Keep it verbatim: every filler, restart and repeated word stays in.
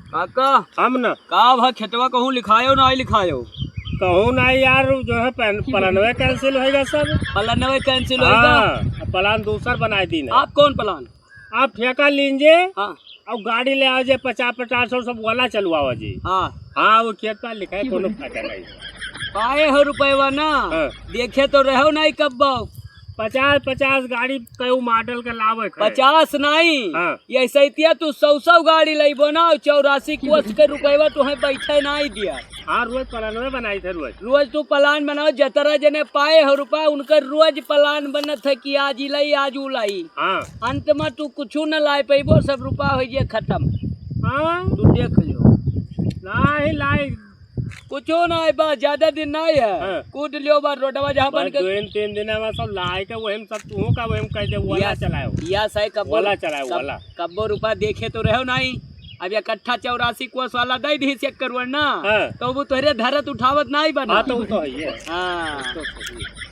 काका, हम न। का भा खेतवा कहूँ लिखायो ना लिखायो? कहूँ ना यार, जो है पन-, प्लानवे cancel होइगा सब। प्लानवे cancel होइगा? हाँ, अब प्लान दूसर बनाए दीन है। आप कौन प्लान? आप ठेका लीजिए। हाँ। और गाड़ी ले आओ जे पचास पचास सौ सब वाला चलवाओ जी। हाँ। हाँ, वो खेत पर लिखा है, कोनो फायदा नहीं। पाए हो रुपयवा ना, हाँ। देखे तो रहो नहीं कब्बो। पचास पचास गाड़ी कई model के लावे के। पचास नहीं, हाँ। ये सैतिया तू सौ सौ गाड़ी लइबो ना, और चौरासी कोस के रुपयवा तुहें बैठे नहीं दिया। हाँ, रोज प्लानवे बनाई थे रोज। रोज तू प्लान बनाओ, जतरा जने पाए हो रुपया, उनकर रोज प्लान बनत है कि आज ई लाई, आज ऊ लाई। हाँ। अंत में तू कुछू न लाए पइबो, सब रुपया हो जे खत्म। हाँ। तू देख लियो। नाही लाई। कुछो ना है बा, ज्यादा दिन ना है। हाँ। कूद लियो बा रोडवा जहाँ बन बस के। दो दिन, तीन दिन में सब लाए के वही में सब तू का वही में कह दे, वाला या, चलाओ। या सही कब्बो, वाला चलाओ, कब-, वाला। कब्बो रुपया देखे तो रहो नहीं। अब इकट्ठा चौरासी कोस वाला दे दी से करुआ ना, हाँ। तो वो तोहरे धरत उठावत नहीं बना। हाँ, तो वो तो है ये। हाँ। तो सही है।